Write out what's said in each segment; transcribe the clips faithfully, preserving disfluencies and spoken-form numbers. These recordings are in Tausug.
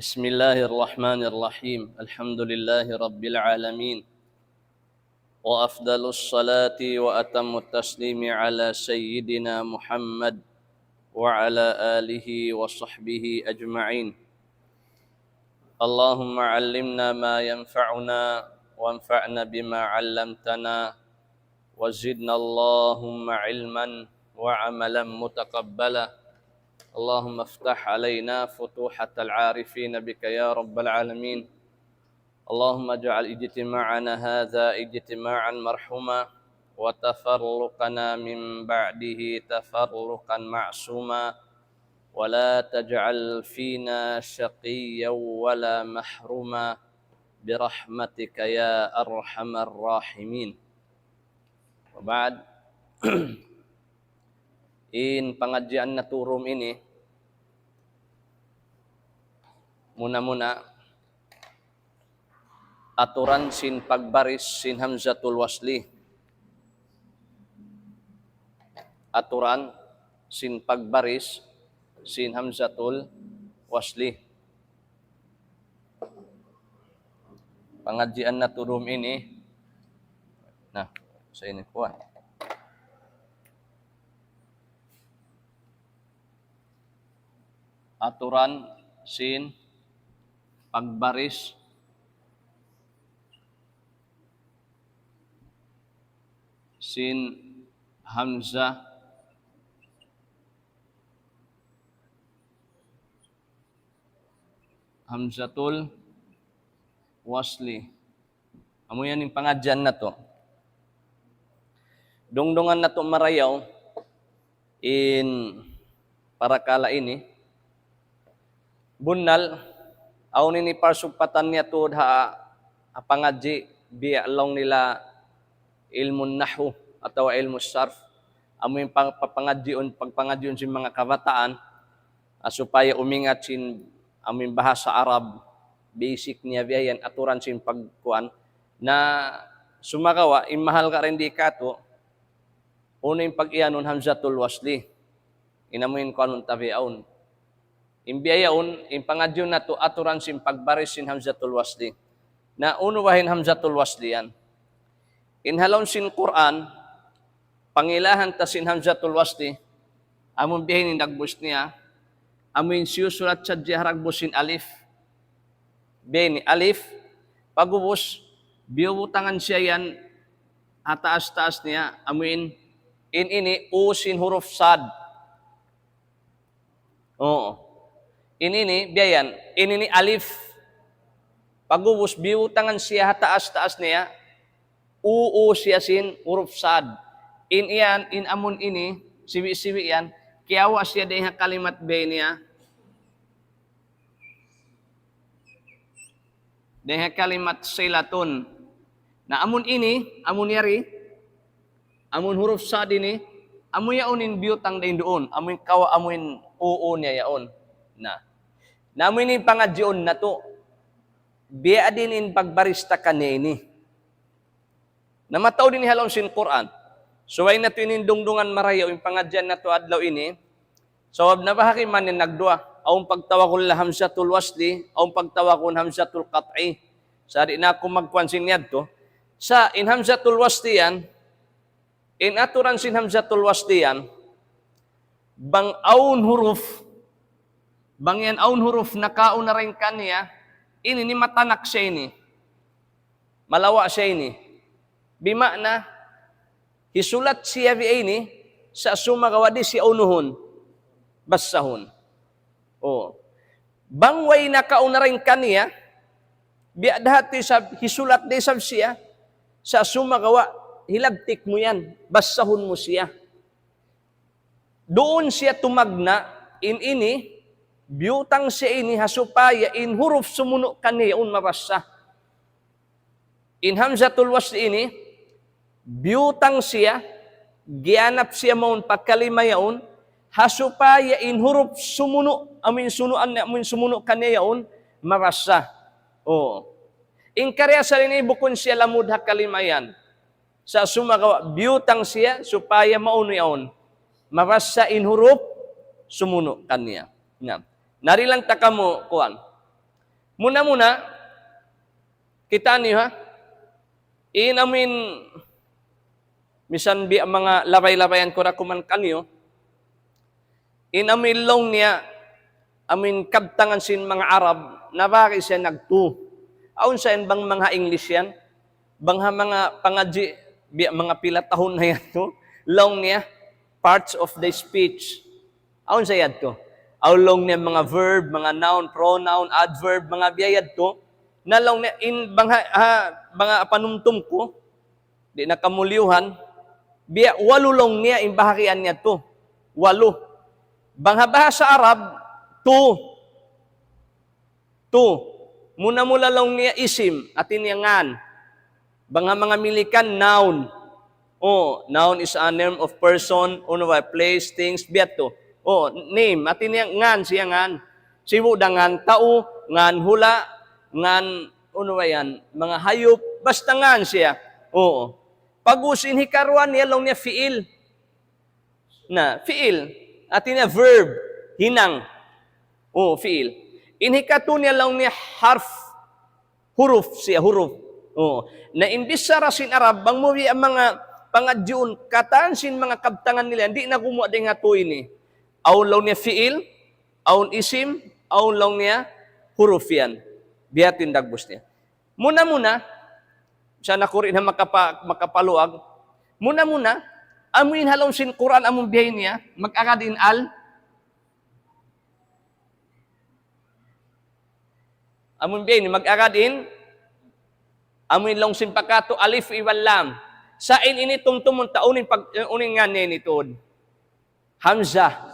بسم الله الرحمن الرحيم. الحمد لله رب العالمين. وأفضل الصلاة وأتم التسليم على سيدنا محمد وعلى آله وصحبه أجمعين. اللهم علمنا ما ينفعنا وانفعنا بما علمتنا وزدنا اللهم علما وعملا متقبلا. اللهم افتح علينا فتوحة العارفين بك يا رب العالمين. اللهم اجعل اجتماعنا هذا اجتماعا مرحوما وتفرقنا من بعده تفرقا معصوما ولا تجعل فينا شقيا ولا محروما برحمتك يا أرحم الراحمين. وبعد. In pangadjian natu' dum ini, muna-muna, aturan sin pagbaris sin hamzatul wasli. Aturan sin pagbaris sin hamzatul wasli. Pangadjian natu' dum ini. Na, sa' ini kuwan. Aturan sin pagbaris sin hamzah, hamzatul wasli. Amu yan in pangadjian natu'. Dungdungan natu' marayaw in parakala' ini. Bunnal, awn ini parsugpatan niya tuud ha, ha pangadji' biya' laung nila ilmu nahu atawa ilmu sarf. Amu in pang-, papangadjiun, pagpangadjiun sin manga kabataan, ah, supaya umingat sin amu in bahasa Arab, basic niya biya' yan, aturan sin pagkuan. Na sumagawa', in mahal ka rin di katu', unu in pag-iyanun hamzatul wasli. In amu in kuanun tabi'aun. In biya' yaun, in pangadjiun natu' aturan sin pagbaris sin hamzatul wasli. Na unu baha' in hamzatul wasli yan? In ha lawm sin Qur'an, pangilahan ta sin hamzatul wasli, amu biya' ini in dagbus niya, amu in siyusulat sadja ha dagbus sin alif. Biya' ini alif, pag'ubus, biyubutangan siya yan, ha taas-taas niya, amu in, in ini, u sin huruf sad. Oo. In ini, biya' yan. In ini alif. Pag'ubus, biyutangan siya ha taas-taas niya. U, u siya sin huruf sad. In yan, in amun ini, sibi'-sibi' yan. Kiyawa' siya dayn ha kalimat biya' niya. Dayn ha kalimat silatun. Na amun ini, amun yari, amun huruf sad ini, amu yaun in biyutang dayn duun, amu in kawa-, amu in u niya yaun. Na. Na amu ini pangadjiun natu'. Biya' diin in pagbaris ta kaniya ini. Na mataud ini ha lawm sin Qur'an. Subay natu' ini dungdungan marayaw in pangadjian natu' adlaw ini. Sabab na bahagi' man in nagduwa. Awn pagtawagun nila hamzatul wasli, awn pagtawagun hamzatul qat'i. Sa' di' na aku magkuan sin yadtu. Sa' in hamzatul wasli yan, in aturan sin hamzatul wasli yan, bang awn huruf, bang yan awn huruf nakauna dayn kaniya, ini, ini matanak siya ini. Malawa' siya ini. Bima'na, hisulat siya biya' ini, sa' sumagawa' di' siya unuhun, basahun. O. Bang way nakauna dayn kaniya, biya' da hati isab, hisulat da isab siya, sa' sumagawa', hilabtik mu yan, basahun mu siya. Duun siya tumagna', in ini, biyutang siya ini ha supaya in huruf sumunu' kaniya yaun mabasa. In hamzatul wasli ini, biyutang siya, giyanap siya mawn pa kalima yaun, ha supaya in huruf sumunu', amu in sunuan, amu in sumunu' kaniya yaun, mabasa. Oo. In kariya sa' ini bukun siya lamud ha kalima yan. Sa' sumagawa' biyutang siya supaya maunu yaun. Mabasa in huruf sumunu' kaniya. Na. Narilan ta kamu kuwan. Muna-muna, kita' niyu ha, in amin, misan biya' manga labay-labayan ku ra kuman kaniyu, in amin laung niya, amin kabtangan sin manga Arab, nabari siya nag-two. Awn sa yan bang manga English yan? Bang ha manga pangadji', biya' manga pila tahun na yan tu, laung niya, parts of the speech. Awn sa yadtu. Awn laung niya manga verb, manga noun, pronoun, adverb, manga biya' yadtu. Na laung niya, in bang ha, ha, manga panumtum ku, di' na kamu liyuhan, biya' walu laung niya in baharian niya tu. Walu. Bang ha bahasa Arab, tu. Tu. Muna-muna laung niya isim, hati niya ngan. Bang ha manga Milikan, noun. Oh, noun is a name of person, unu ba, place, things, biya' tu. Oh, name, hati niya ngan siya ngan. Sibu' da ngan tau, ngan hula', ngan, unu ba yan, manga hayup, basta ngan siya. Oo. Pag-ubus in hikaruwa niya laung niya fi'il. Na, fi'il. Hati niya verb, hinang. Oo, fi'il. In hikatu niya laung niya harf, huruf siya, huruf. Oo. Na in bichara sin Arab, bang mu biya' manga pangadjiun, katan sin manga kabtangan nila, di' na gumuwa' dayn ha tu ini. Awn laung niya fi'il, awn isim, awn laung niya huruf yan. Biya' ha yan in dagbus niya. Muna-muna, sa' nakuri' na makapa-, makapaluag. Muna-muna, amu in ha lawm sin Qur'an, amu in biya' ini, mag-agad in al. Amu in biya' ini, mag-agad in, amu in laung sin pa katu' alif iban lam. Sa' in ini tumtumun ta unu in pag-, unu in ngan niya ini tuud. Hamzah.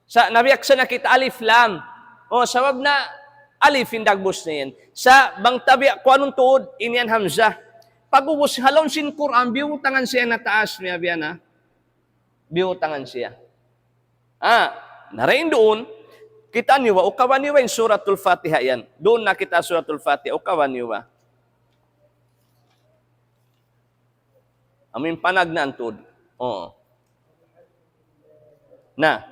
Sa' nabiyaksa na kita alif lam. O, sabab na alif in dagbus niya yan. Sa' bang tabi' ku anun tuud, in yan hamzah. Pag-ubus ha lawm sin Qur'an, biyutangan siya na taas niya, biya' na. Biyutangan siya. Ah, na dayn duun, kita' niyu ba, ukaban niyu ba in Suratul Fatiha yan? Duun na kita Suratul Fatiha, ukaban niyu ba? Amu in panagnaan tuud. Oo. Na.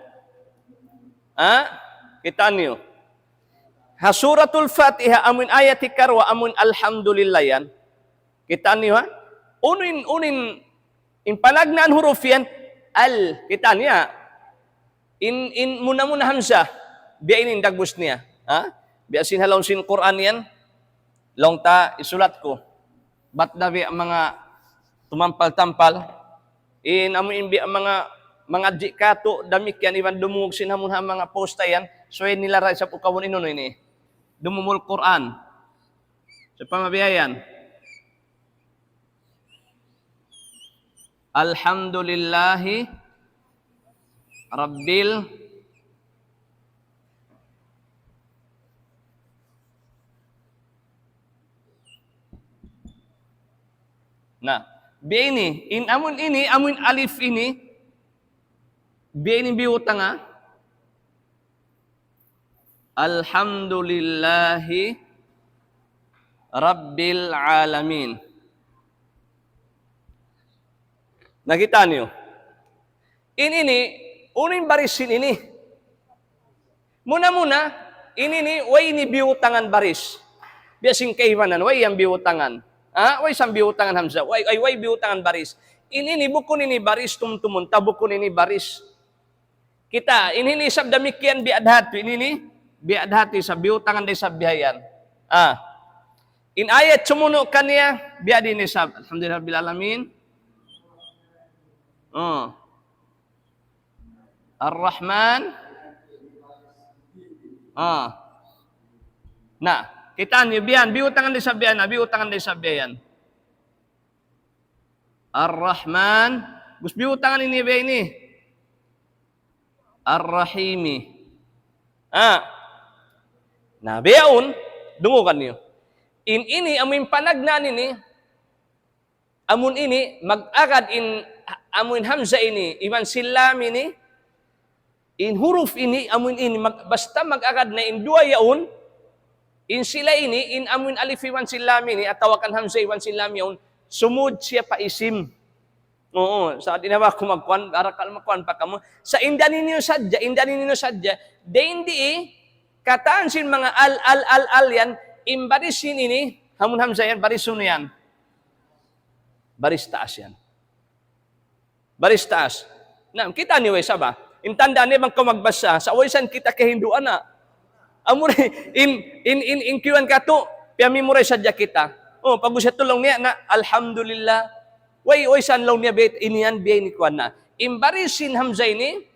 Ha? Kita' niyu. Ha Suratul Fatiha, amu in ayat hikaruwa, amu in Alhamdulillah yan. Kita' niyu, ha? Unu in, unu in, in panagnaan huruf yan, al. Kita' niyu, ha? In, in muna-muna hamzah, biya' ini in dagbus niya. Ha? Biya' sin ha lawm sin Qur'an yan, laung ta isulat ku. Bat da biya' manga tumampal-tampal. In amu in biya' manga, mangadji' katu', damikkiyan iban dumungug sin amun ha manga posta yan. So, in nila ra isab ukabun in unu ini. Dumumul Qur'an. Sa' pamabiyayan. Alhamdulillahi Rabbil. Na, biya' ini, in amun ini, amun alif ini, biya' ini biyutang, ha? Alhamdulillahi Rabbil Alamin. Nakita' niyu? In ini, unu in baris sin ini? Muna-muna, in ini, way ini biyutangan baris. Biya' sin kaibanan, way yan biyutangan. Ha? Way isab biyutangan hamzah. Way, ay, way biyutangan baris. In ini, bukun ini baris, tumtumun ta, bukun ini baris. Kita', in ini isab damikkiyan biya' da hatu, in ini, biya' da hatu isab, biyutangan da isab biya' yan. Ah. In ayat sumunu' kaniya, biya' diin isab. Alhamdulillahi Rabbil Alamin. Oh. Ar-Rahman. Ah. Na, kita' niyu biya' yan, biyutangan da isab biya' yan, na, biyutangan da isab biya' yan. Ar-Rahman. Gus biyutangan ini biya' ini. Ar-Rahimi. Ah. Na, biya' yaun, dungugan niyu. In ini, amu in panagnaan ini, amun ini, mag-agad in, amu in hamzah ini, iban sin lam ini, in huruf ini, amu in ini, mag-, basta mag-agad na in duwa yaun, in sila ini, in amu in alif iban sin lam ini, atawa kan hamzah iban sin lam yaun, sumud siya pa isim. Oo, sa' di' na ba aku magkuan, arakal magkuan pa kamu. Sa' in dayn niyu sadja, in dayn niyu sadja, dayn di, Katan sin manga al, al, al, al yan, in baris sin ini, amun hamzah yan, baris unu yan. Baris taas yan. Baris taas. Na, kita' niyu way saba. In tanda' niya bang kaw magbasa, sa' way san kita kahinduan na. Amura, in, in, in, in kiyuan katu', piya-memorize sadja kita. Oh, pag-ubus yadtu laung niya na, Alhamdulillah. Way, way san laung niya, bit, ini yan, biya' ini kuwan na. In baris sin hamzah ini,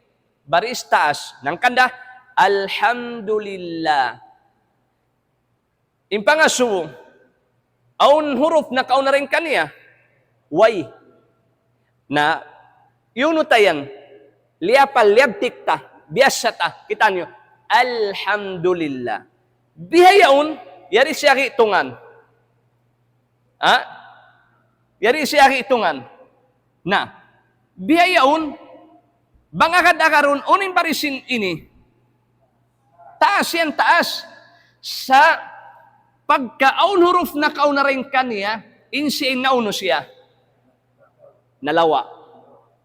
baris taas. Hangkan da, Alhamdulillah. In pangasubu, awn huruf nakauna dayn kaniya? Way. Na, unu ta yan, liyapal, liyabtik ta, biyasa ta, kita' niyu, Alhamdulillah. Bihaun, yari siya hitungan. Ha? Yari siya hitungan. Na, bihaun, bang agad-agarun, unu in baris sin ini. Taas yan, taas. Sa' pagka awn huruf nakauna dayn kaniya, in siya in naunu siya. Nalawa'.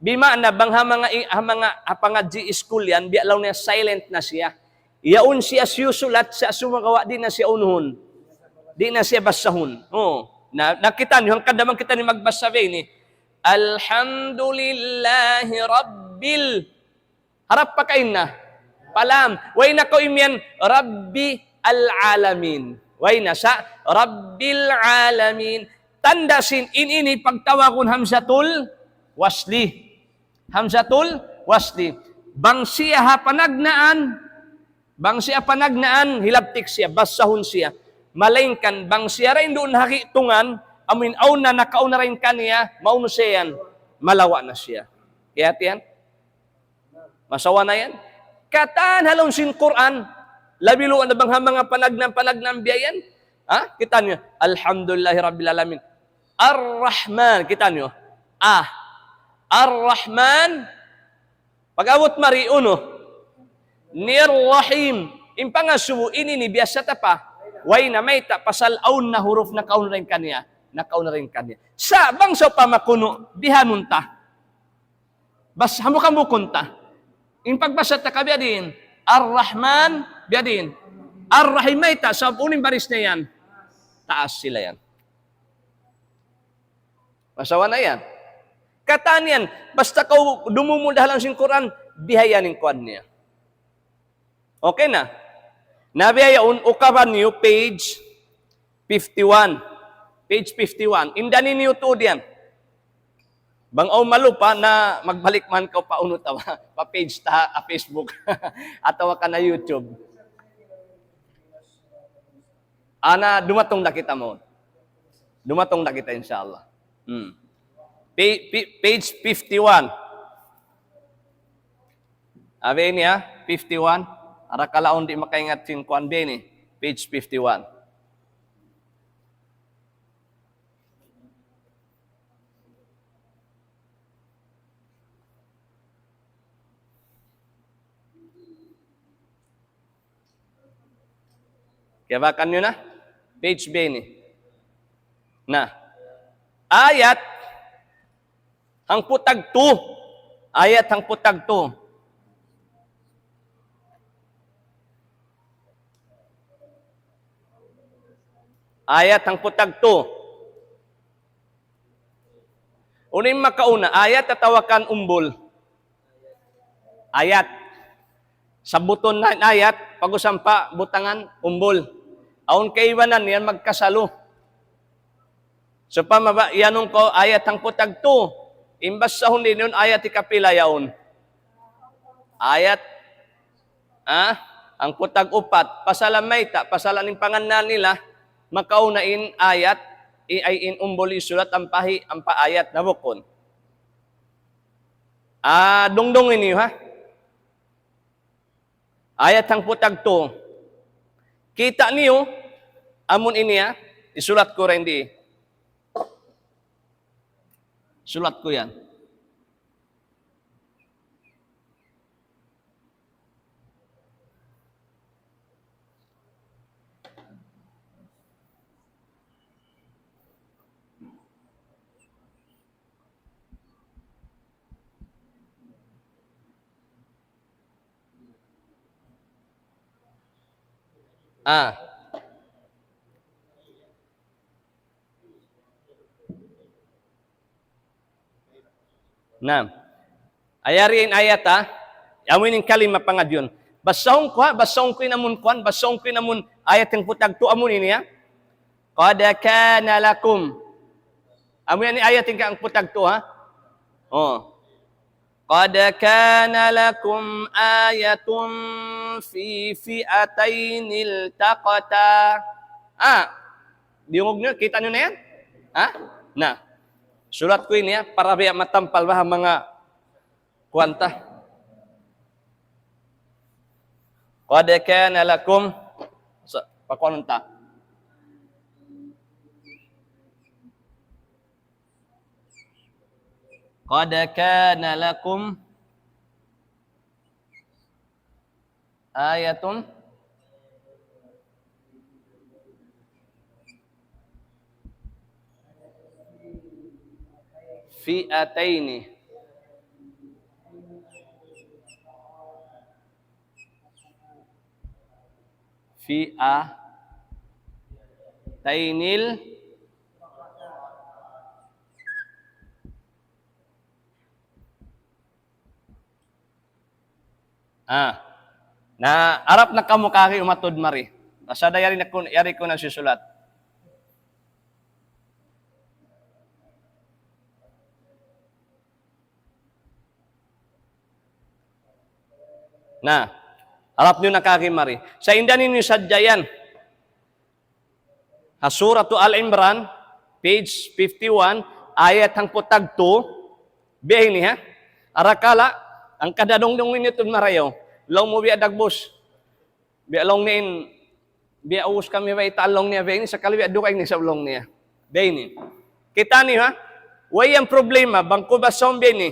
Bima'na bang ha manga, ha manga, ha pangadji' iskul yan, biya' laung niya silent na siya. Yaun siya siyusulat sa' sumagawa', di' na siya unuhun. Di' na siya basahun. Oh. Na, nakita' niyu, hangkan da bang kita ini magbasa biya' ini. Alhamdulillahi Rabbil. Harap pa kaina. Pa lam. Way na kaw imiyan Rabbi al-alamin. Way na sa' Rabbil alamin. Tanda' sin in ini pagtawagun hamzatul wasli. Hamzatul wasli. Bang siya ha panagnaan, bang siya panagnaan, hilabtik siya, basahun siya. Malaingkan, bang siya dayn duun ha hitungan, amuin awn na nakauna dayn kaniya, maunu siya yan, malawa' na siya. Kiyahatihan? Masawa na yan? Katan ha lawm sin Qur'an, labi luwa' na bang ha manga panagnaan-panagnaan biya' yan. Ha? Kita' niyu, Alhamdulillahi Rabbil Alamin. Ar-Rahman, kita' niyu. Ah. Ar-Rahman, pag-abut mari, unu? Nir-Rahim. In pangasubu ini, ini biyasa ta pa. Way na mayta', pasal awn na huruf nakauna dayn kaniya. Nakauna dayn kaniya. Sa' bang sawpama kunu', bihaun ta. Bas, hambuuk-hambuukun ta. In pagbasa ta ka biya' diin. Ar-Rahman, biya' diin. Ar-Rahim mayta', sabab unu in baris niya yan. Taas sila yan. Masawa na yan. Katan yan, basta kaw dumumul dahalan sin Qur'an, bihaun in kuwan niya. Okay na? Na bihaun, ukaban niyu, page fifty-one. Page fifty-one. Indani niyu tuud yan. Bang awn malupa na magbalik man kaw pa unu ta, pa page ta, ha Facebook. Atawa ka na YouTube. Ana, dumatung da kita mawn. Dumatung da kita, insya Allah. Hmm. Pa-, pa-, page fifty-one. Abi ini, ha, fifty-one. Arakala' awn di' makaingat sin kuwan, abi ini. Page fifty-one. Kiyabakan niyu na? Page ba ini? Na. Ayat hangpu' tagtu. Ayat hangpu' tagtu. Ayat hangpu' tagtu. Unu in makauna, ayat atawa kan umbul? Ayat. Sabbutun na in ayat, pag-ubus ampa butangan umbul. Awn kaibanan yan magkasalu. Sawpama ba, iyanun kaw ayat hangpu' tagtu, in basahun niyu ayat hikapila yaun? Ayat, ah, hangpu' tag-upat, pasal mayta', pasal in pangannal nila, makauna in ayat, i-, ay in umbul hisulat ampa hi-, ampa ayat na bukun. Ah, dungdungi niyu, ha? Ayat hangpu' tagtu. Kita' niyu, amun ini, ha? Isulat ku dayn di. Sulat ku yan. Ah. Naam. Ayari in ayat, ha? Amu ini in kalima pangadji' yan. Basahun ku, ha? Basahun ku in amun kuwan, basahun ku in amun ayat hangpu' tagtu amu ini, ha? قد كان لكم. Amu ini in ayat hangpu' tagtu, ha? Oh. قد كان لكم آية في فئتين التقتا. Ah, diyungug niyu, kita' niyu na yan? Ha? Na, sulat ku ini, ha, para biya' matampal ba ha manga kuwan ta. قد كان لكم. Sa, pakuanun ta. قد كان لكم آية فئتين. فئتين ال- Ah. Na, harap na kamu kari umatud mari. Basta da yari na kun-, yari ku na sisulat. Na, harap niyu na kari mari. Sa' inda niyu sadja yan. Ha Suratu Al Imran, page fifty-one, ayat hangpu' tagtu, biya' ini, ha? Arakala', hangkan da dungdungun niyu tuud marayaw. Laung mu biya' dagbus. Biya' laung niya in, biya' ubus kami bayta' laung niya, biya' ini sakali biya' dugaing niya sa' laung niya. Biya' ini. Kita' niyu, ha? Way yan problema, bang ku basahun biya' ini.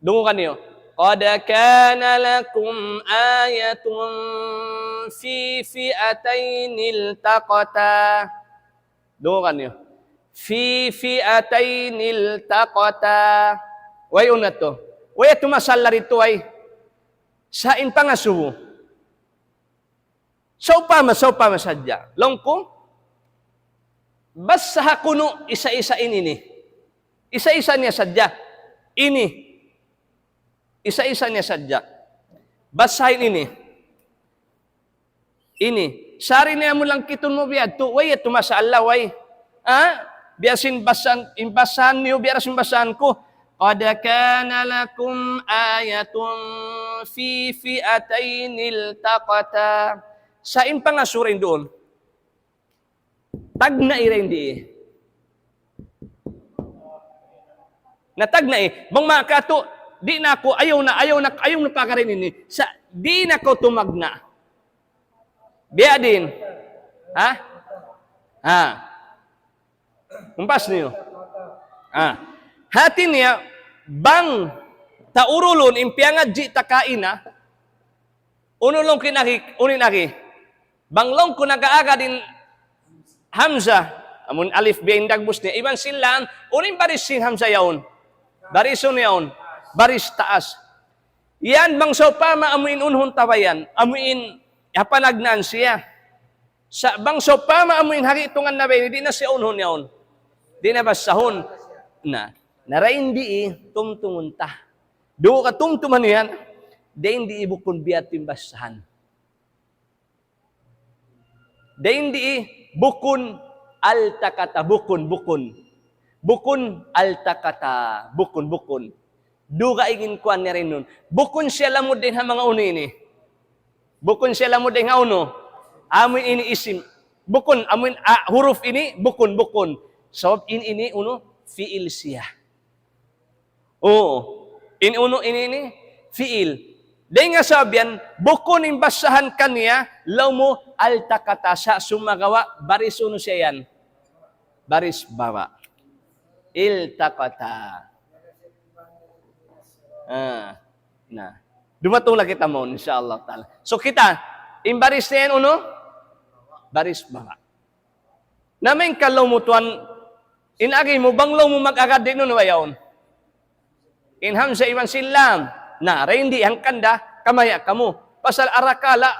Dungugan niyu. قد كان لكم آية في فئتين التقتا. Dungugan niyu. في فئتين التقتا. Way unu yadtu? Way yadtu masalah ditu, way. Sa' in pangasubu. Sawpama, sawpama sadja. Laung ku, basaha kunu' isa-isa in ini. Isa-isa niya sadja. Ini. Isa-isa niya sadja. Basahin ini. Ini. Sari niya mu langkitun mu biyadtu. Way yadtu masalah, way. Ha? Biya' sin basahan, in basahan niyu, biya' da sin basahan ku. قد كان لكم آية في فئتين التقتا. Sa' in pangasubu duun. Tagna' ira in di. Na tagna' i. Bang makatu', di' na aku, ayaw na, ayaw na, ayaw na pakarin ini. Sa', di' na aku tumagna'. Biya' diin. Ha? Ha. Umpas niyu. Ah. Hati niya, bang ta urulun in piyangadji' ta kaina, unu laung ku in agi, unu in agi. Bang laung ku nag-aagad in hamza, amun alif biya' in dagbus niya, iban sin lam, unu in baris sin hamza yaun? Barisun yaun. Baris taas. Yan bang sawpama amu in unhun ta ba yan, amu in ha panagnaan siya. Sa' bang sawpama amu in ha gi'tungan na ba ini, di' na siya unhun yaun. Di' na basahun. Na, na dayn di tumtumun ta. Duun ka tumtuman yan, dayn di bukun biya' tim basahan. Dayn di bukun altakata, bukun, bukun. Bukun altakata, bukun, bukun. Dugaing in kuwan niya rin nun. Bukun siya lamud dayn ha manga unu ini. Bukun siya lamud dayn ha unu. Amu in ini isim. Bukun, amu in, ah, huruf ini, bukun, bukun. Sabab in ini unu, fi'il siya. Oo. In unu ini, ini, fi'il. Dayn ha sabab yan, bukun in basahan kaniya, laung mu altakata sa' sumagawa', baris unu siya yan. Baris bawa'. Iltakata. Ah, na. Dumatung na kita mawn, insya Allah ta'ala. So kita, in baris niya yan, unu? Baris bawa'. Na main ka laung mu tuwan, in agi mu, bang laung mu mag-agad di' nun, way yaun. In hamza iban sin lam. Na, dayn di hangkan da, kamaya' kamu. Pasal arakala',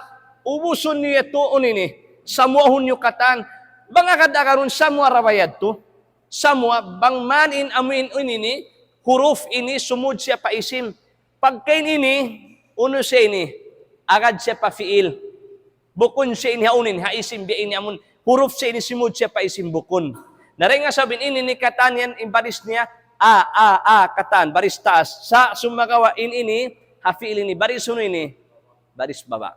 Ubusun niyu yadtu unu ini, samuahun niyu katan. Bang agad-agarun samuwa ra ba yadtu. Samuwa bang man in amu in unu ini, huruf ini sumud siya pa isim. Pagka in ini, unu siya ini, agad siya pa fi'il. Bukun siya ini ha unu ini, ha isim biya' ini amun. Huruf siya ini sumud siya pa isim bukun. Na dayn ha sabab in ini katan yan, in baris niya, a, a, a, katan, baris taas. Sa' sumagawa' in ini, ha fi'il ini, baris unu ini, baris baba'.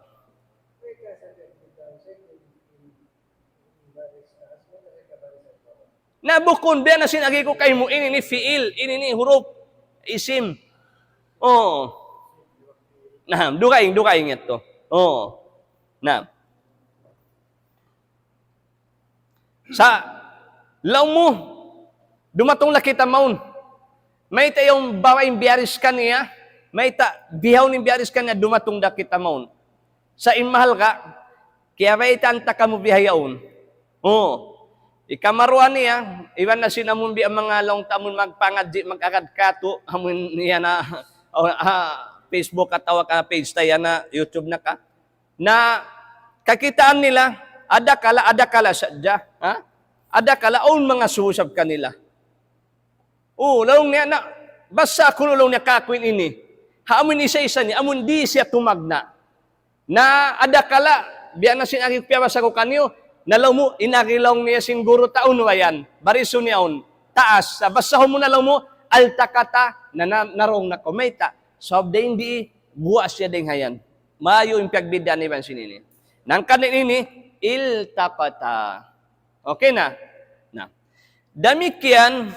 Na bukun, biya' na sin agi ku kaymu, ini ini fi'il, ini ini huruf, isim. Oh. Na, dugaing, dugaing yadtu. Oh. Na. Sa', laung mu, dumatung na kita mawn. Mayta' yaun babai in biyaris kaniya, mayta' bihaun in biyaris kaniya, dumatung na kita mawn. Sa' in mahalga', kiyabaytaan ta kamu bihaun. Oh. Hikaruwa niya, iban na sin amun biya' manga laung ta amun magpangadji', mag-agad katu', amun niya na, oh, ah, Facebook atawa ka page ta yan na YouTube na ka. Na kakitaan nila, adakala, adakala sadja, ha? Adakala awn mangasubu isab kanila. Oh, laung niya na, basa kunu' laung niya kaku' in ini. Ha amun isa-isa niya, amun di' siya tumagna'. Na adakala, biya' na sin agi piyabasa ku kaniyu, na laung mu, in agi laung niya sin guru ta unu ba yan. Barisun niya yaun. Taas, sa' basahun mu na laung mu, altakata, na, na, narung na ku. Mayta', sabab dayn di, guwa' siya dayn ha yan. Mayu' in piyagbiddaan iban sin ini. Hangkan in ini, iltakata. Okay na? Na. Damikkiyan,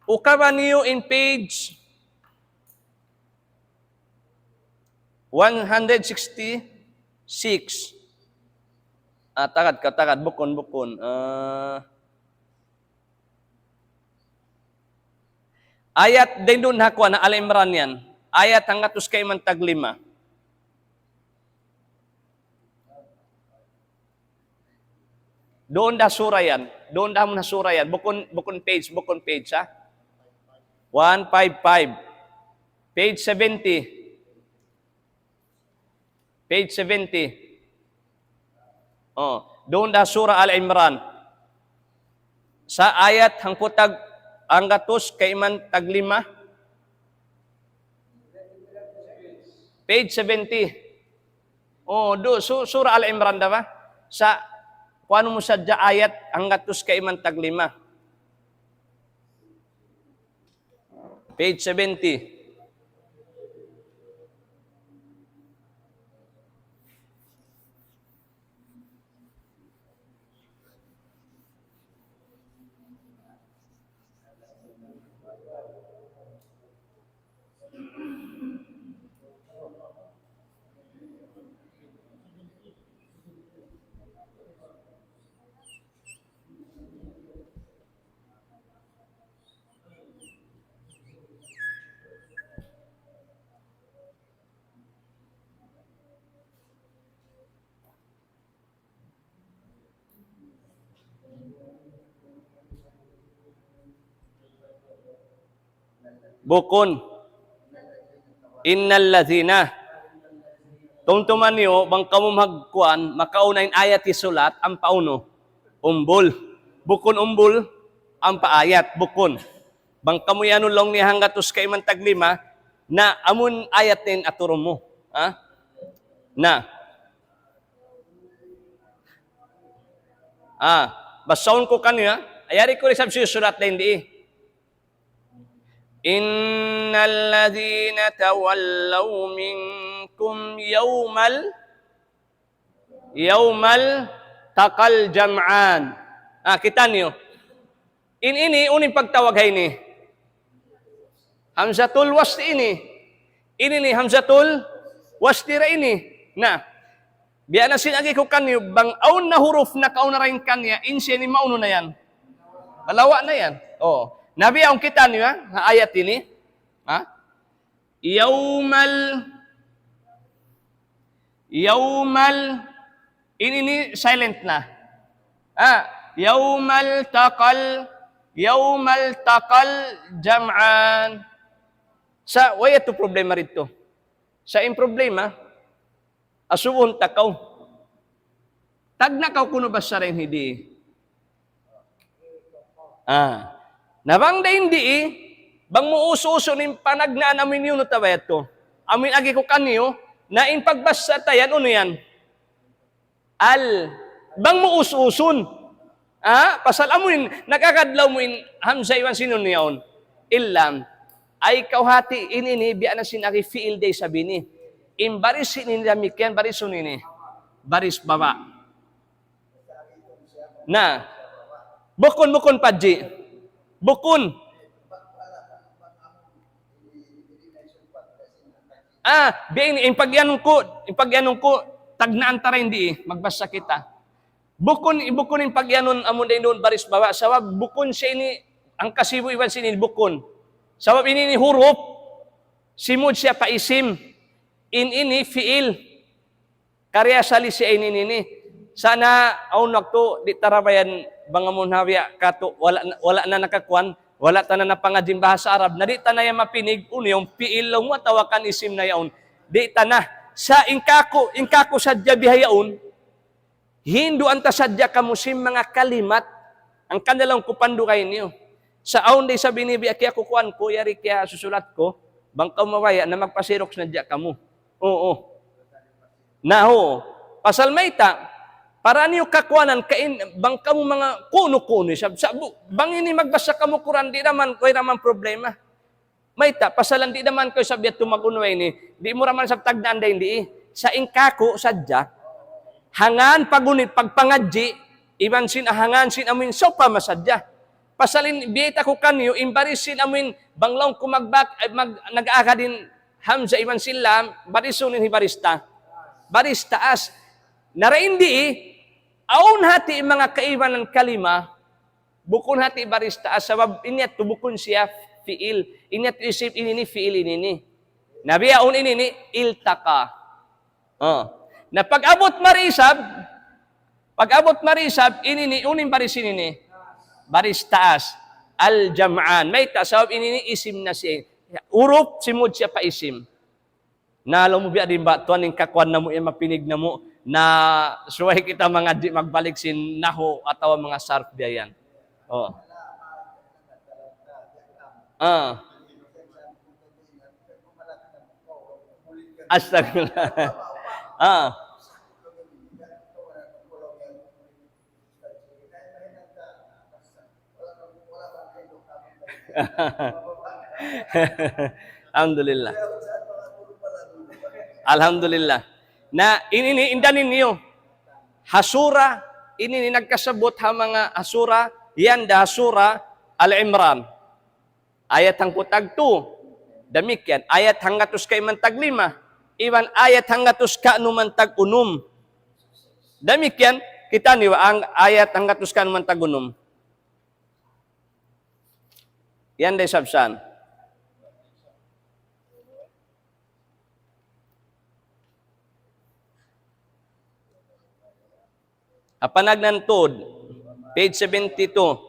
ukaba niyu in page one hundred sixty-six. Ah, tagad ka, tagad. Bukun, bukun. Ah, ayat dayn duun ha kuwan, Al Imran yan. Ayat hanggatus kayman tag lima. Duun da sura yan. Duun da ha sura yan. Bukun, bukun page, bukun page, ha? One five five. Page seventy. Page seventy. Oh, duun da sura Al Imran. Sa' ayat hangpu' tag hanggatus kayman tag lima. Page seventy. Oh, du, su-, sura Al Imran da ba? Sa', kuwan mu sadja ayat hanggatus kayman tag lima. Page seventy. Bukun. Innal ladhina. Tumtuma niyu, bang kamu magkuwan, makauna in ayat hisulat, ampa unu? Umbul. Bukun umbul, ampa ayat, bukun. Bang kamu iyanun laung niya hanggatus kayman tag lima, na amun ayat na in aturun mu. Ha? Na. Ah, basahun ku kaniyu, ha? Yari ku da isab siyusulat dayn di. إن الذين تولوا منكم يوم ال-، يوم التقى الجمعان. Ah, kita' niyu. In ini, unu in pagtawag ha ini? Hamzatul wasli ini. Ini ini hamzatul wasli ra ini. Na, biya' na sin agi ku kaniyu, bang awn na huruf nakauna dayn kaniya, in siya ini maunu na yan? Malawa' na yan. Oh. Na biya' awn kita' niyu, ha? Ha ayat ini. Ha? Yawmal, yawmal, ini ini silent na. Ha? Yawmal taqal, yawmal taqal jam'an. Sa', way yadtu problema didtu. Sa' in problema, Asubuhun ta kaw. Tagna' kaw kunu' basa dayn di. Ah. Na bang dayn di, bang mu us-usun in panagnaan amu in yun utawa yadtu. Amu in agi ku kaniyu, na in pagbasa ta yan, unu yan? Al, bang mu us-usun. Ah, pasal amu in, nagkakadlaw mu in hamza iban sin nun yaun. Illam. Ay kaw hati in ini, biya' na sin agi fi'il da isab ini. In baris sin ini damikkiyan, baris sun ini. Baris baba'. Na. Bukun, bukun, Padji. Bukun. Ah, biya' ini, in pagyanun ku, in pagyanun ku, tagnaan ta dayn di, magbasa kita. Bukun, bukun in pagyanun amu dayn duun baris baba', sabab bukun siya ini, hangka sibu' iban sin ini bukun. Sabab ini, ini huruf, simud siya pa isim, in ini fi'il. Kari asali siya ini, ini, ini. Sana, awn waktu, di' ta ra bayan bang amun hawiya katu', wala', wala' na nakakuan, wala' ta na napangadji' in bahasa Arab, na di' ta na yan mapinig, unu yaun, fi'il laung mu atawa kan isim na yaun. Di' ta na. Sa' in kāku', in kāku' sadja bihaun, hinduan ta sadja kamu sin manga kalimat, hangkan na laung ku pandugayn niyu. Sa' awn da isab ini biya' kiyakukuan ku, yari kiyasusulat ku, bang kaw mabaya' na magpa-xerox na sadja kamu. Oo. Na, oo. Pasal mayta', para niyu kakuanan kain, bang kamu manga kunu-kunu, sab-, sab-, bang ini magbasa kamu Qur'an, di' naman, way naman problema. Mayta', pasal di' naman kaw isab yadtu mag-unu ini, di' mu naman isab tagnaan dayn di. Sa' in kāku' sadja, hangkan pag-unu, pagpangadji', iban sin, hangkan sin amuin sawpama sadja. Pasal in biyayta' ku kaniyu, in baris sin amuin, bang laung ku magbak-, eh, mag-, nag-agad in hamza iban sin lam, baris unu in hibaris ta? Baris taas. Na dayn di, awn hati manga kaibanan kalima, bukun hati baris taas, sabab in yadtu bukun siya fi'il, in yadtu isim, ini ini fi'il ini ini. Na biya' awn ini ini, iltaqa. Oh. Na pag-abut mari isab, pag-abut mari isab, ini ini, unu in baris ini ini? Baris taas. Al-jam'an. Mayta', sabab ini ini isim na siya. Huruf simud siya pa isim. Na, laung mu biya' diin ba, tuwan, in kakuan namu' yan, mapinig namu', na subay kita mangadji' magbalik sin nahu atawa manga sarf biya' yan. Oh. Ah. Astagfirullah. Ah. Alhamdulillah. Alhamdulillah. Na, ini, ini, indanin niyu. Ha sura, ini, ini nagkasabut ha manga ha sura, yan da ha sura Al-Imran. Ayat hangpu' tagtu. Damikkiyan, ayat hanggatus kayman taglima. Iban ayat hanggatus kanuman tagunum. Damikkiyan, kita' niyu ang ayat hanggatus kanuman tagunum. Yan da isab san. Apa nagnan tuud? Page seventy-two.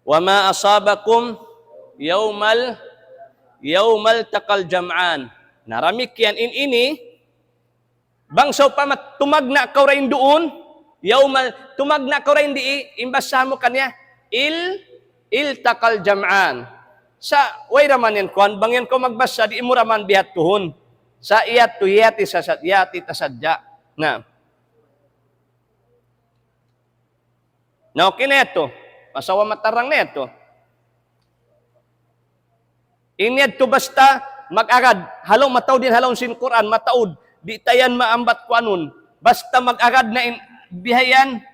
وما أصابكم يوم ال-، يوم التقى الجمعان. Na damikkiyan in ini, bang sawpama tumagna' kaw dayn duun, yawmal, tumagna' kaw dayn di, in basa mu kaniya, il, iltaqal jam'an. Sa', way da man yan kuwan, bang yan kaw magbasa, di' mu da man bihadtuhun. Sa' yadtu, yati sa-, yati ta sadja. Na. Na, okay na yadtu. Masawa matarang na yadtu. In yadtu basta mag-agad. Halaum mataud in halaum sin Qur'an, mataud. Di' ta yan maambat kuanun. Basta mag-agad na in bihayan,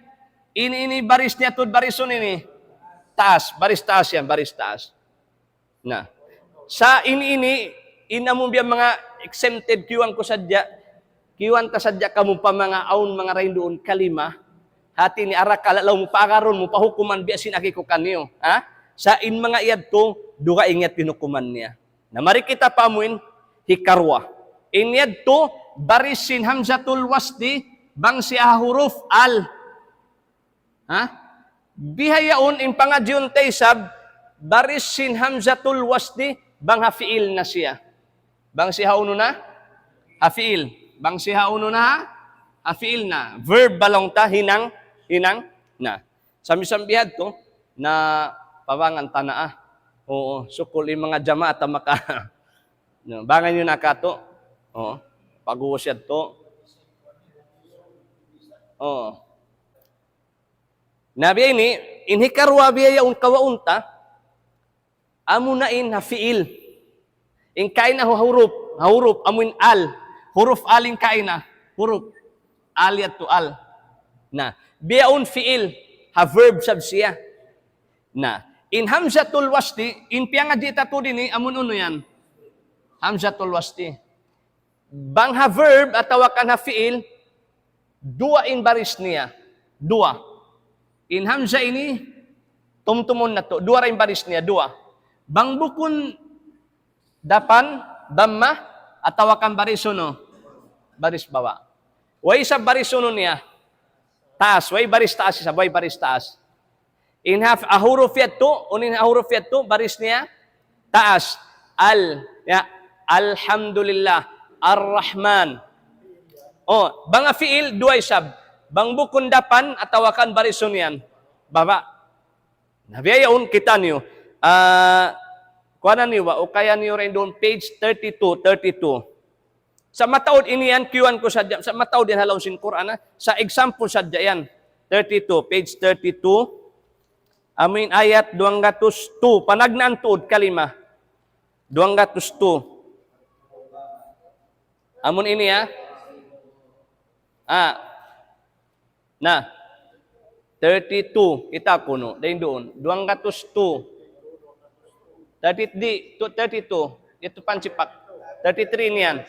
ini, ini baris niya tuud, barisun ini. Taas, baris taas yan, baris taas. Na. Sa' ini, ini, in amun biya' manga exempted, kiyuan ku sadja, kiyuan ta sadja kamu pa manga awn manga dayn duun kalima, hati niya arakala' laung mu paagarun mu pa hukuman biya' sin agi ku kaniyu, ha? Sa' in manga yadtu, dugaing yadtu in hukuman niya. Na mari kita pa amuin, hikaruwa. In yadtu, baris sin hamzatul wasli, bang siya ha huruf al. Ha? Bihaun in pangadjiun ta isab, baris sin hamzatul wasli, bang ha fi'il na siya. Bang siya ha unu na? Ha fi'il. Bang siya ha unu na ha? Ha fi'il na. Verb ba laung ta hinang, hinang na. Sambi-sambi hadtu na pabangan ta na ah. Oo, sukul in manga jamaat ta maka. No, bangan niyu na katu'. Oo. Pag-uus yadtu. Oo. Na biya' ini, in hikaruwa biya' yaun kawaun ta, amuna in ha fi'il. In kaina ha huruf, ha huruf, amu in al. Huruf al in kaina, huruf. Al yadtu al. Na, biya' yaun fi'il, ha verb sab siya. Na, in hamzatul wasli, in piyangadji' ta tuud ini, amun unu yan? Hamzatul wasli. Bang ha verb atawa kan ha fi'il, duwa in baris niya. Duwa. In hamza ini, tumtumun natu'. Duwa ra in baris niya, duwa. Bang bukun dapan, damma, atawa kan baris unu? Baris baba'. Way isab baris unu niya? Taas. Way baris taas isab, way baris taas. In ha, ha huruf yadtu, unu in ha huruf yadtu, baris niya taas. Al, ya, Alhamdulillah, Ar-Rahman. Oh, bang ha fi'il, duwa isab. Bang bukun dapan, atawa kan baris unu yan? Baba'. Na biya' yaun, kita' niyu. Ah, kuwanan niyu ba? Ukayan niyu ra duun page thirty-two, thirty-two. Sa' mataud ini yan, kiyuan ku sadja. Sa' mataud yan ha lawm sin Qur'an, ha? Sa' example sadja yan. Thirty-two, page thirty-two. Amu in ayat duwanggatus tu. Panagnaan tuud kalima. Duwanggatus tu. Amun ini, ha? Ah. Na. Thirty-two, kita' kunu', dayn duun. Duwanggatus tu. Thirty, di', tu, thirty-two. Itu pansipak. Thirty-three niyan.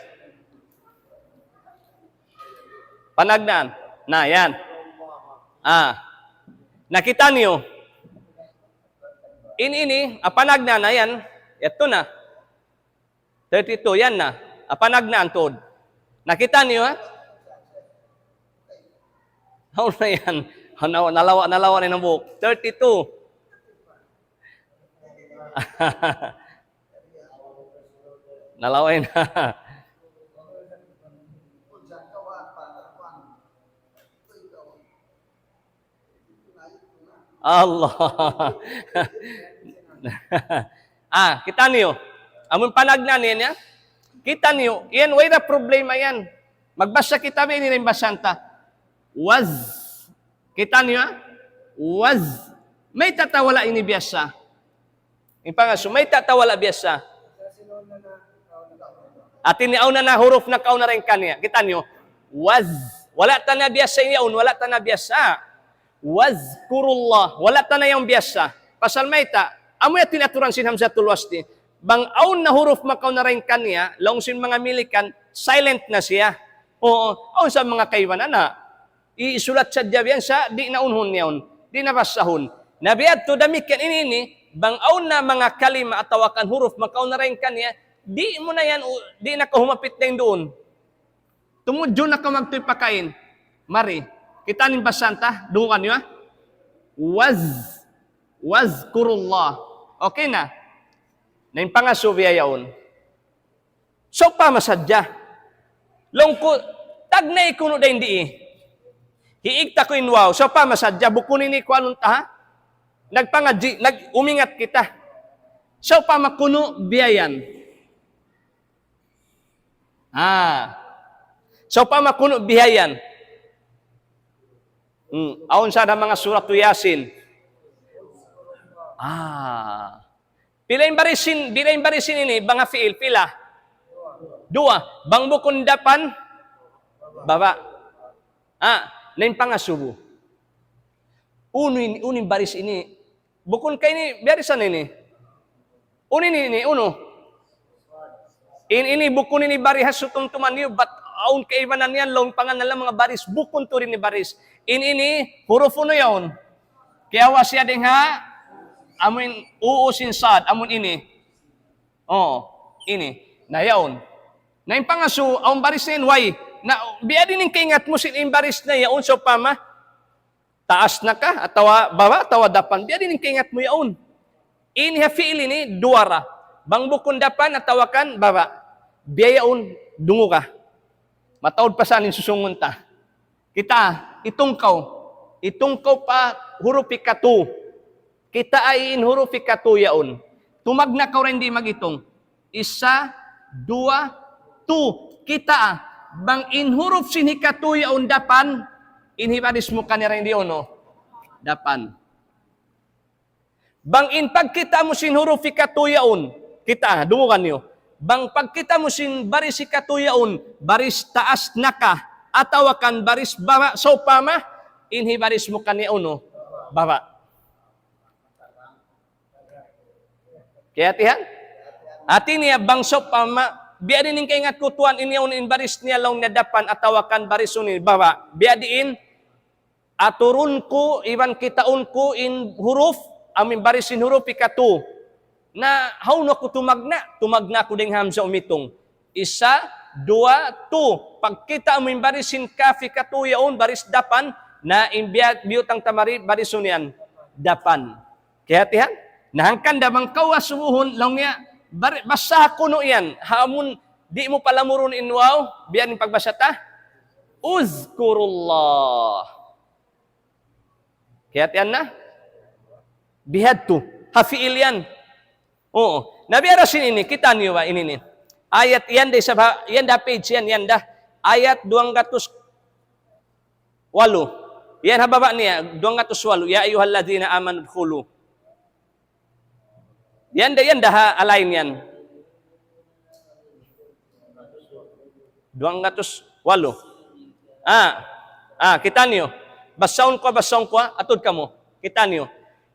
Panagnaan. Na, yan. Ah. Nakita' niyu? In ini, ah, panagnaan na yan. Yadtu na. Thirty-two, yan na. Ah, panagnaan tuud. Nakita' niyu, ha? Hawnu na yan? Hawnu, nalawa', nalawa' na in hambuuk. Thirty-two. Nalawa' na. Allah. Ah, kita' niyu. Amun panagnaan niya, kita' niyu, yan, way da problema yan. Magbasa kita, biya' ini in basahan ta. Was. Kita' niyu, ha? Was. Mayta' ta wala' ini biyasa? In pangasubu, mayta' ta wala' biyasa? Hati niya awn na huruf nakauna dayn kaniya. Kita' niyu? Was. Wala' ta na biyasa yaun, wala' ta na biyasa. Wazkurullah. Wala' ta na yaun biyasa. Pasal mayta'? Amu yan in aturan sin hamzatul wasli. Bang awn na huruf makauna dayn kaniya, laung sin manga Milikan, silent na siya. Oo, awn sa manga kaibanan na. Isulat sadja biya' yan sa' di' na unhun niya yaun, di' na basahun. Na biya' tu damikkiyan ini, ini, bang awn na manga kalima atawa kan huruf makauna dayn kaniya, di' mu na yan, u-, di' na kaw humapit dayn duun. Tumudju na kaw magtuy pakain. Mari. Kita' niyu in basahan ta, dungugan niyu, ha? Waz, wazkurullah. Okay na? Na in pangasubu biya' yaun. Sawpama sadja. Laung ku, tagnay kunu' dayn dii. Hiig ta ku in waw. Sawpama sadja, bukun ini kuanun ta, ha? Nagpangadji', nag-, umingat kita. Sawpama kunu' biya' yan. Ah. Sawpama kunu' biya' yan. Hmm. Awn sa da manga suratu Yasin. Ah. Pila in barisin, pila in barisin ini, bang ha fi'il, pila? Duwa. Bang bukun dapan, baba'. Ah, na in pangasubu. Unu in, unu in baris ini? Bukun ka ini, barisan ini. Unu ini, ini, unu? In, ini, bukun ini baris ha sutumtuman niyu, bat awn kaibanan yan, laung pangannal manga baris, bukun tuud ini baris. In, ini, huruf unu yaun? Kiyawa' siya dayn ha, amun uu sin sad, amun ini. Oo, ini. Na yaun. Na in pangasubu, awn baris na yan, way. Na, biya' diin in kaingat mu sin in baris na yaun, sawpama, taas na ka, atawa baba', atawa dapan. Biya' diin in kaingat mu yaun. Ini ha fi'il ini, duwa ra. Bang bukun dapan, atawa kan baba'. Biya' yaun, dunguga. Mataud pa sa in susungun ta. Kita', itung kaw. Itung kaw pa huruf hikatu. Kita' in huruf hikatu yaun. Tumagna' kaw dayn di mag-itung. Isa, duwa, tu. Kita', bang in huruf sin hikatu yaun dapan, in hibaris mu kaniya dayn di unu? Dapan. Bang in pagkita' mu sin huruf hikatu yaun, kita', dungugan niyu. Bang pagkita' mu sin baris hikatu yaun, baris taas na ka, atawa kan baris baba', sawpama, in hibaris mu kaniya unu? Baba'. Kiyahatihan? Hati niya, bang sawpama, biya' diin in kaingat ku tuwan, in yaun in baris niya laung niya dapan, atawa kan baris unu? Baba'. Biya' diin, aturun ku, iban kitaun ku in huruf, amu in baris sin huruf hikatu. Na, hawnu aku tumagna'? Tumagna' aku dayn ha hamza umitung. Isa, duwa, tu. Pagkita' mu in baris sin kaf hikatu yaun, baris dapan, na in biya', biyutang ta mari, baris unu yan? Dapan. Kiyahatihan? Na hangkan da bang kaw asubuhun, laung niya, bar-, basaha kunu' yan. Ha amun, di' mu palamurun in waw, biya' diin in pagbasa ta? Uzkurullah. Kiyahatihan na? Bihadtu. Ha fi'il yan. Oo. Na biya' da sin ini, kita' niyu ba ini, ini? Ayat yan da isab ha, yan da page yan, yan da. Ayat duwanggatus walu. Yan ha baba' niya, duwanggatus walu. يا أيها الذين آمنوا ادخلوا. Yan da, yan da ha, alain yan. Duwanggatus walu. Ah, ah, kita' niyu. Basahun ku, basahun ku, ah. Atud kamu. Kita' niyu.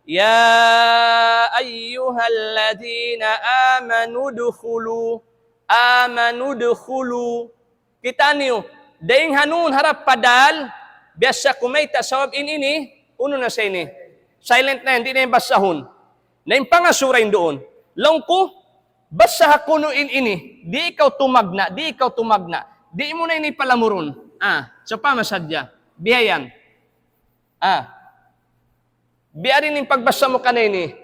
يا أيها الذين آمنوا ادخلوا. آمنوا ادخلوا. Kita' niyu, dayn ha nun harap pa dal, biya' sa ku mayta' sabab in ini, unu na sa ini. Silent na yan, di' na yan basahun. Na in pangasubu dayn duun. Laung ku, basaha kunu' in ini, di' ikaw tumagna', di' ikaw tumagna', di' mu na ini palamurun. Ah, sawpama sadja, biya' yan. Ah. Biya' diin in pagbasa mu kaniya ini?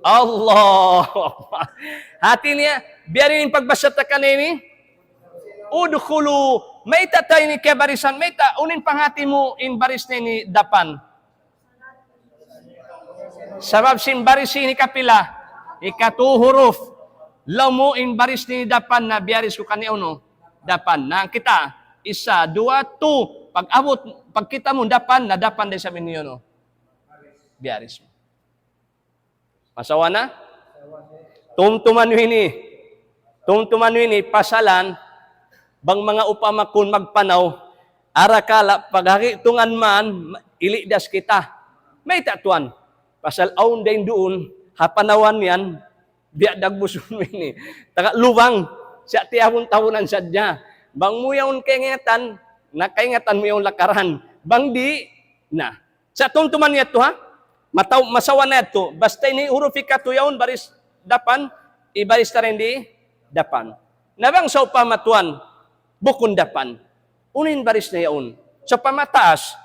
Allahu Akbar. Hati niya, biya' diin in pagbasa ta kaniya ini? Udkhulu. Mayta' ta ini kiyabarisan, mayta', unu in panghati mu in baris niya ini dapan? Sabab sin baris ini kapila? Hikatu huruf. Laung mu in baris niya ini dapan na biyaris ku kaniya unu? Dapan. Na kita', isa, duwa, tu. Pag-abut, pagkita' mu dapan, na dapan da isab ini unu? Biyaris mu. Masawa na? Tumtuma niyu ini. Tumtuma niyu ini, pasalan, bang manga upama kun magpanaw, arakala' paghagitungan man, ili' das kita. Mayta' tuwan? Pasal awn dayn duun, ha panawan yan, biya' dagbus unu ini. Taga lubang, siya tiyahun-tahunan sadja. Bang mu yaun kaingatan, na kaingatan mu yaun lakaran. Bang di', na. Sa' tumtuma niyu yadtu, ha? Mataw, masawa na yadtu. Basta ini huruf hikatu yaun, baris dapan, ibaris ta dayn di dapan. Na bang sawpama tuwan, bukun dapan. Unu in baris niya yaun? Sawpama taas.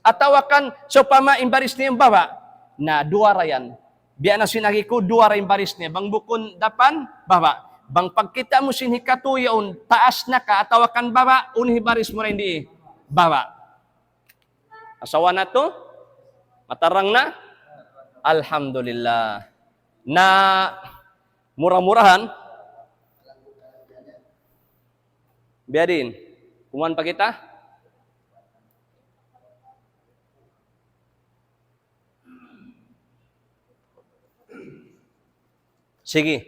Atawa kan sawpama in baris niya yaun baba'. Na, duwa ra yan. Biya' na sin agi ku, duwa ra in baris niya. Bang bukun dapan, baba'. Bang pagkita' mu sin hikatu yaun, taas na ka, atawa kan baba', unu in baris mu dayn di? Baba'. Asawa na tu? Matarang na? Alhamdulillah. Na mura-murahan, biya' diin. Kumuan pa kita? Sige.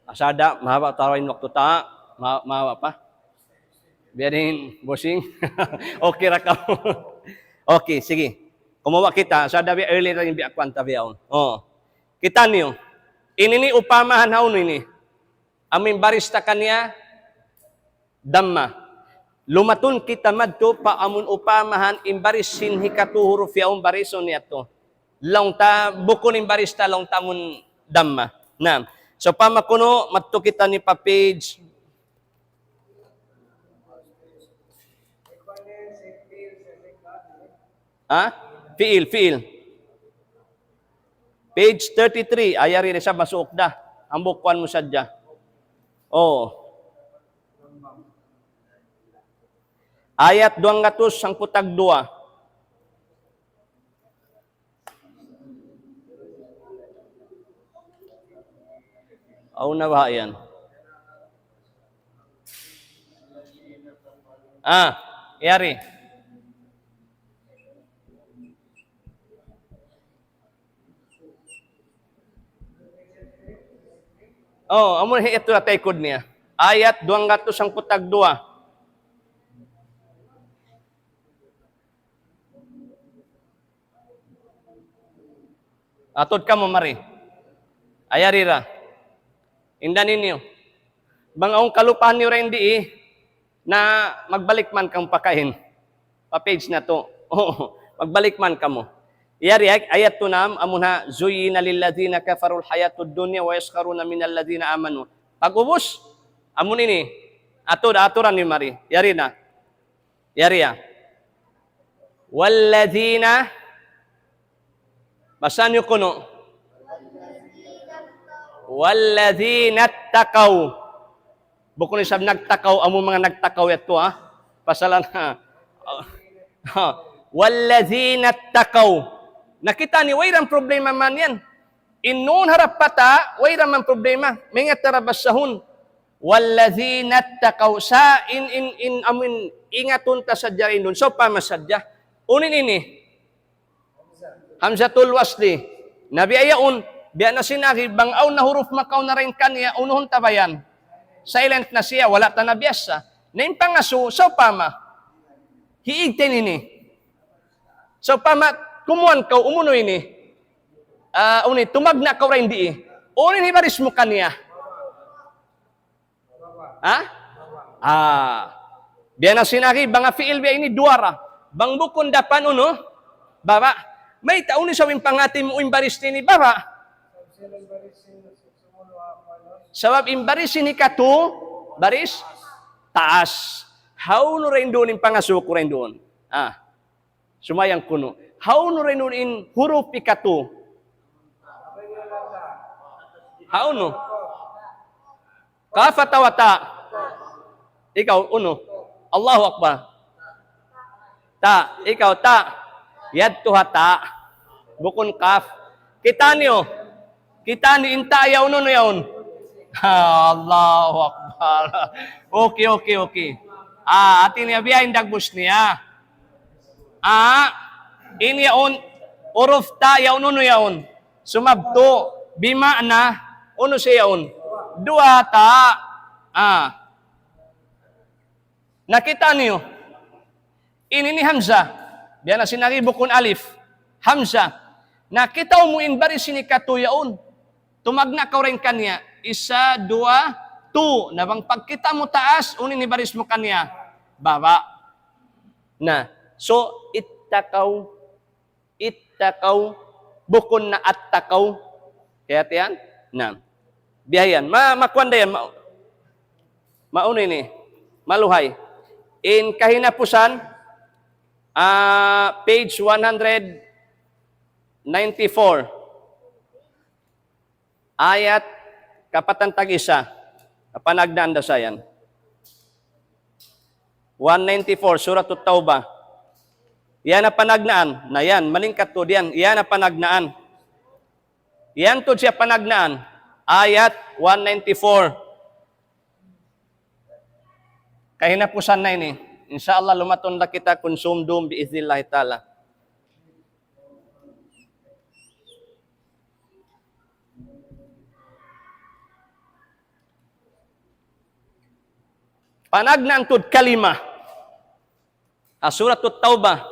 Asal da, mahaba' ta in waktu ta, ma-, mahaba' pa. Biya' diin, bossing. Okay ra kamu. Okay, sige. Kumuwa' kita, asal da biya' early ra in biya' kuwan ta biya' yaun. Oh. Kita' niyu. Ini ini upamahan ha unu ini. Amu in baris ta kaniya, damma. Lumatun kita madtu pa amun upamahan in baris sin hikatu huruf yaun barisun yadtu. Laung ta, bukun in baris ta laung ta amun damma. Na, sawpama kunu', madtu kita ini pa page. Ha? Fi'il, fi'il. Page thirty-three. Ay, yari da isab masuuk da. Hambuuk kuwan mu sadja. Oo. Ayat duwanggatus hangpu' tagduwa. Aw na ba yan? Ah, yari. Oh, amu hi ito na taykud niya. Ayat duwanggatus hangpu' tagduwa. Atud kamu mari. Ayari ra. Inda ninyo. Bang awn kalupahan niyu ra in dii, na magbalik man kamu pakain. Pa page na to. Oo, magbalik man kamu. Yari, ay-, ayat to na, amun ha, زين للذين كفروا الحياة الدنيا ويسخرون من الذين آمنوا. Pag-ubus, amun ini, atud, aturan niyu mari. Yari na. Yari ya. والذين, basahan niyu kunu'. والذين اتقوا. Bukun isab nagtakaw, amu manga nagtakaw yadtu, ha? Pasalan, ha? والذين اتقوا. Na kita' niyu, way da problema man yan. In nun harap pa ta, way da man problema. Maingat ta ra basahun. والذين اتقوا. Sa in, in, in, amun ingatun ta sadja in nun. Sawpama sadja. Unu in ini? Hamzatul wasli. Na biya' yaun, biya' na sin agi, bang awn na huruf makauna dayn kaniya, unuhun ta ba yan? Silent na siya, wala' ta na biyasa. Na in pangasubu, sawpama. Hiig ta ini. Sawpama, kumuan kaw, umunu ini. Ah, unu, tumagna' kaw dayn dii. Unu in hibaris mu kaniya? Ha? Ah. Biya' na sin agi, bang fi'il biya' ini duwa ra. Bang bukun dapan unu, baba'. Mayta' unu sabab in pangati mu in baris ini baba'? Sabab in baris ini katu, baris taas. Hawnu dayn duun in pangasubu dayn duun? Ah. Sumayang kunu'. Hawnu dayn duun in huruf ikatu? Hawnu? Kaf atawa ta? Ikaw, unu? Allahu Akbar. Ta. Ikaw, ta. Yadtu ha ta. Bukun kaf. Kita' niyu. Kita' niyu in ta yaun, unu yaun? Allahu Akbar. Okay, okay, okay. Ah, hati niya biya' in dagbus niya. Ah, in yaun, huruf ta yaun, unu yaun? Sumabtu, bima'na, unu siya yaun? Duwa ta. Ah. Na kita' niyu. Ini in hamza. Biya' na sin agi bukun alif. Hamza. Na kita' mu in baris ini katu yaun. Tumagna' kaw dayn kaniya. Isa, duwa, tu. Na bang pagkita' mu taas, unu in hibaris mu kaniya? Baba'. Na, so, ittaqaw, ittaqaw, bukun na attaqaw. Kaya tiyan? Na. Biya' yan. Ma-, makuan da yan. Ma-, maunu ini. Maluhay. In kahinapusan, ah, page one hundred ninety-four. Ayat kapatan tag-isa. Panagnaan da sa yan. One ninety-four, Suratut Tawbah. Yan na panagnaan. Na yan, malingkat tuud yan. Yan na panagnaan. Yan tuud siya panagnaan. Ayat one ninety-four. Kahinapusan na ini. Insya Allah, lumatun na kita kunsum dum biiznillahi ta'ala. Panagnaan tuud kalima. Ah, Suratut Tawbah.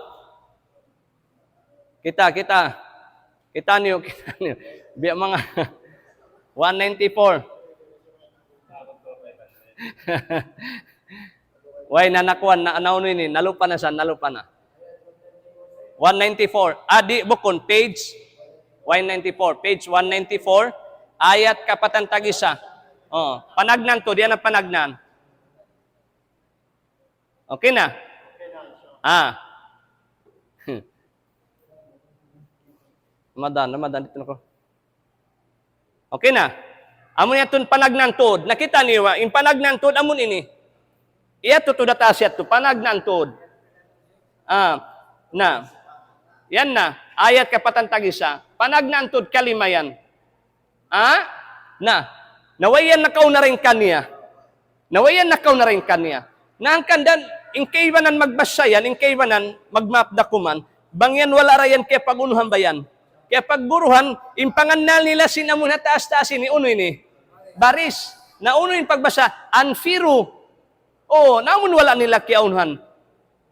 Kita, kita. Kita niyu, kita niyu. Biya' manga one ninety-four. Way, na nakuan, na, na unu ini, nalupa na sa, nalupa na. One ninety-four. Ah, di', bukun, page one ninety-four. Page one ninety-four, ayat kapatan tag-isa. Oh, panagnaan tuud, yan na panagnaan. Okay na? Ah. Ramadan, Ramadan, dito na ko. Okay na? Amu na yadtu in panagnaan tuud. Na kita' niyu ba? In panagnaan tuud, amu ini. Iya tuud ha taas yadtu, panagnaan tuud. Ah, na. Yan na, ayat kapatan tag-isa. Panagnaan tuud kalima yan. Ha? Na. Na way yan nakauna dayn kaniya. Na way yan nakauna dayn kaniya. Na hangkan da, in kaibanan magbasa yan, in kaibanan magmaap da kuman, bang yan wala' da yan kiyapag-unuhan ba yan. Kiyapagguruhan, in pangannal nila sin amun ha taas-taas ini, unu ini? Baris. Na unu in pagbasa? Anfiru. O, na amun wala' nila kiyaunuhan,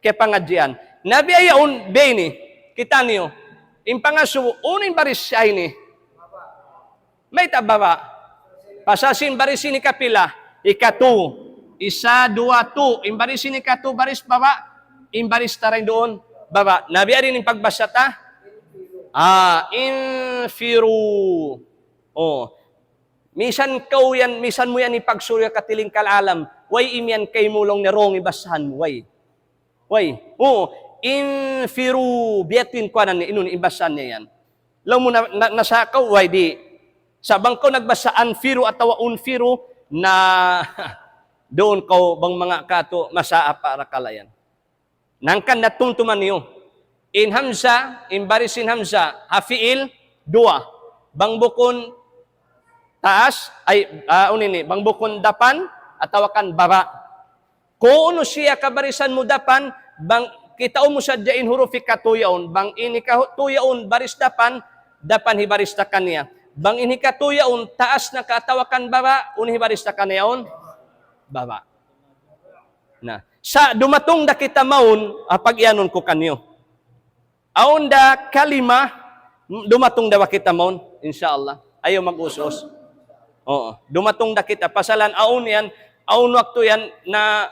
kiyapangadjian. Na biya' yaun, biya' ini, kitaniyu. In pangasubu, unu in baris ha ini? Mayta' baba'? Pasal sin baris ini kapila? Hikatu. Isa, duwa, tu. In baris ini hikatu, baris baba'. In baris ta dayn duun, baba'. Na biya' diin in pagbasa ta? Ah, infiru. O. Misan kaw yan, misan mu yan hipagsuruy ha katilingkal alam, way imiyan kaymu laung niya wrong in basahan mu, way. Way. Uu, infiru, biya' tuud in kuanan niya, unu in basahan niya yan. Laung mu na, na, nasa kaw, way di'. Sa' bang kaw nagbasa anfiru atawa unfiru, na duun kaw bang manga katu', masa apa rakala' yan. Na hangkan na tumtuman niyu. In hamza, in baris sin hamza, ha fi'il, duwa. Bang bukun taas, ay, ah, unu ini, bang bukun dapan, atawa kan baba'. Kunu' siya kabarisan mu dapan, bang kitaun mu sadja in huruf hikatu yaun, bang in hikatu yaun baris dapan, dapan hibaris ta kaniya. Bang in hikatu yaun taas na ka atawa kan baba', unu hibaris ta kaniya yaun? Baba'. Na, sa' dumatung da kita mawn, ah, pag-iyanun ku kaniyu. Awn da kalima, dumatung da ba kita mawn, insya Allah. Ayaw mag-us-us. Oo, dumatung da kita. Pasalan awn yan, awn waktu yan na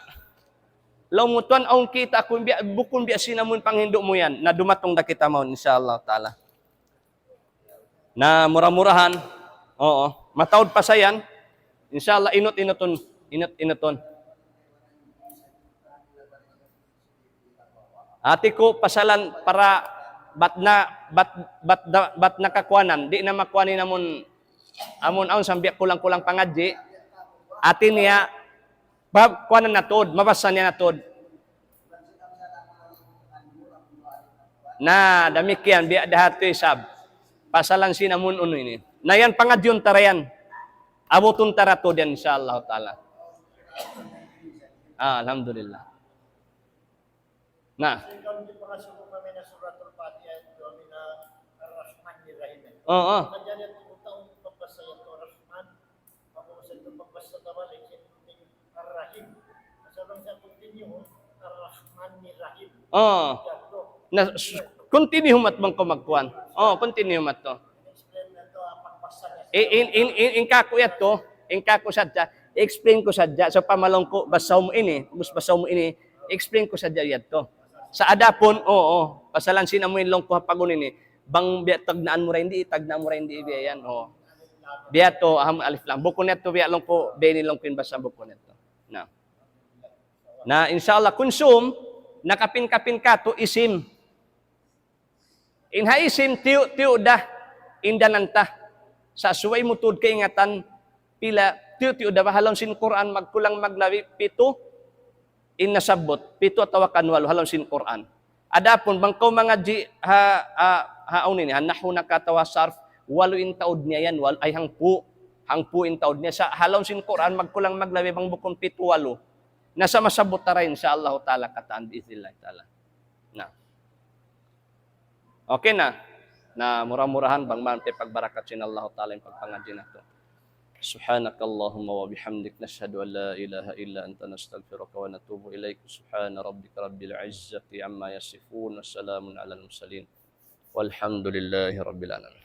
laung mu tuwan awn kita' aku, biya', bukun biya' sin amun panghindu' mu yan, na dumatung da kita mawn, insya Allah ta'ala. Na mura-murahan, oo, mataud pa sa yan, insya Allah, inut-inutun, inut-inutun. Hati ku pasalan para bat na, bat, bat, da, bat nakakuanan, di' na makuan in amun, amun awn sambiya' kulang-kulang pangadji'. Hati niya, bab, kuanan na tuud, mabasa niya na tuud. Na, damikkiyan, biya' da hatu isab. Pasalan sin amun unu ini. Na yan pangadjiun ta ra yan. Abutun ta ra tuud yan, insya Allah ta'ala. Ah, alhamdulillah. Na. Sehingga untuk pengasuh pemain Suratul Fatihah itu mina Ar-Rahmanir Rahim. Oo. Maka jadi yang tahu membahasa yang Ar-Rahman, maka masa itu membahasa tabalik yang penting Ar-Rahim. Masa bang sa continue, Ar-Rahmanir Rahim. Oo. Jatuh. Na, s-, continue mat bang kaw magkuan. Oo, continue mat to. Explain na to, ah, pagbasa niya. I-, in, in, in, in kaku' yadtu, in kaku' sadja, explain ku sadja, sa' pamalang ku, basaw mu ini, ubus basaw mu ini, explain ku sadja yadtu. Sa' adapun, oo, pasalan sin amu in laung ku ha pagun ini, bang biya' tagnaan mu ra in di, tagnaan mu ra in di, biya' yan, oo. Biya' to, aham, alif lam. Bukun yadtu, biya' laung ku, biya' ini laung ku in basa bukun yadtu. Na. Na, insya Allah, kunsum, nakapin-kapin katu', isim. In ha isim, tiyu'-tiyu' da in danan ta. Sa' subay mu tuud kaingatan, pila, tiyu'-tiyu' da ba ha lawm sin Qur'an, magkulang maglabi, pitu in nasabbut, pitu atawa kan walu ha lawm sin Qur'an. Adapun bang kaw mangadji' ha, ha, ha, awn ini, ha nahwu na ka atawa sarf, walu in taud niya yan, wal-, ay hangpu', hangpu' in taud niya. Sa' ha lawm sin Qur'an, magkulang maglabi bang bukun pitu walu. Na sa' masabbut ta ra, insya Allah ta'ala, katān, bi'idhnillah ta'ala. Na. Okay na. Na mura-murahan bang man piyagbarakatan sin Allah Ta'ala in pagpangadji' natu'. سبحانك اللهم وبحمدك، نشهد أن لا إله إلا أنت، نستغفرك ونتوب إليك. سبحان ربك رب العزة عما يصفون، وسلام على المرسلين، والحمد لله رب العالمين.